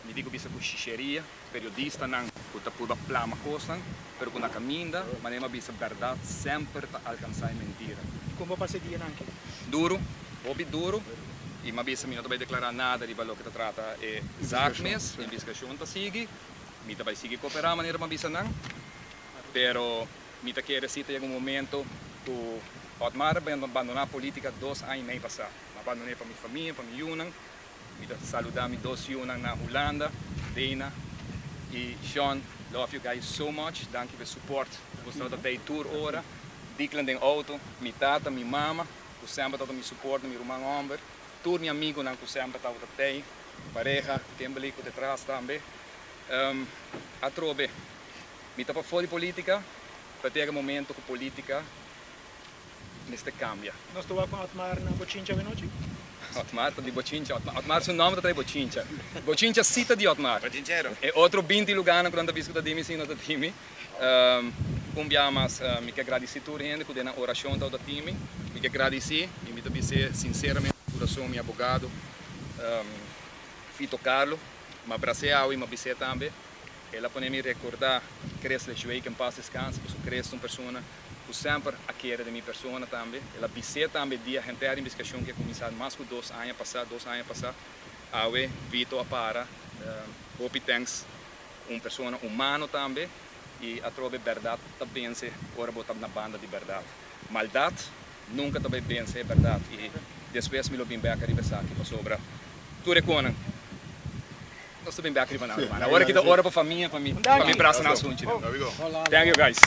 Mi tin ku bisa ku shisheria, periodistanan ku ta purba plama kosnan, pero ku na kaminda, manera mi a bisa, bèrdat semper ta alkansá e mentira. I kon bo a pasa e dianan aki? Duru, hopi duru, i mi a bisa mi no ta bai deklará nada riba loke ta trata e zaak mes, e investigashon ta sigui, mi ta bai sigui koperá manera mi a bisa nan, pero mi ta kere si ta yega un momento ku Otmar a bandoná polítika 2 aña i mei pasá. Mi a bandon'é pa mi famia, pa mi yunan. Mi ta saluda mi dos yunan na Hulanda, Dana y Sean. Love you guys so much. Danki pa e support. Boso ta bay tur ora. Diklan den auto, mi tata, mi mama, ku semper ta mi support, mi ruman homber. Tur mi amigonan ku semper ta tey, pareha, Kimberly ku detrás tambe. Atrobe, mi ta pa di politica, pa yega momento ku politica mester cambia. Nos ta ku Otmar na Bochincha anochi? Otmar ta di Bochincha. Otmar su nomber ta Bochincha. Bochincha si ta di Otmar. Bochinchero. E otro 20 lugar nan ku ta di mi si no ta di mi. Un biaha mas mi ke gradisí tur hende ku den orashon ta tin mi. Mi ke gradisí i mi ta bisa sinceramente kurason mi abogado Fito Carlo, m'a bras'é i m'a bis'é tambe. El a pone mi rekordá Chris Lejuey, ku en paz descanse, pasobra Chris ta un persona ku semper a kere den mi persona tambe. El a bis'é tambe dia henter e investigashon ku a kuminsá mas ku 2 aña pasá, 2 aña pasá. Awe Vito a para, hopi thanks, un persona humano tambe i atrobe bèrdat ta vense ora bo ta na banda di bèrdat. Maldat nunka ta bai vense bèrdat i despues mi lo bin bèk riba esaki pasobra tur e kosnan nos ta bin bèk riba nan. Awor aki ta ora pa famia, pa mi brasa nan sunchi. Thank you, guys.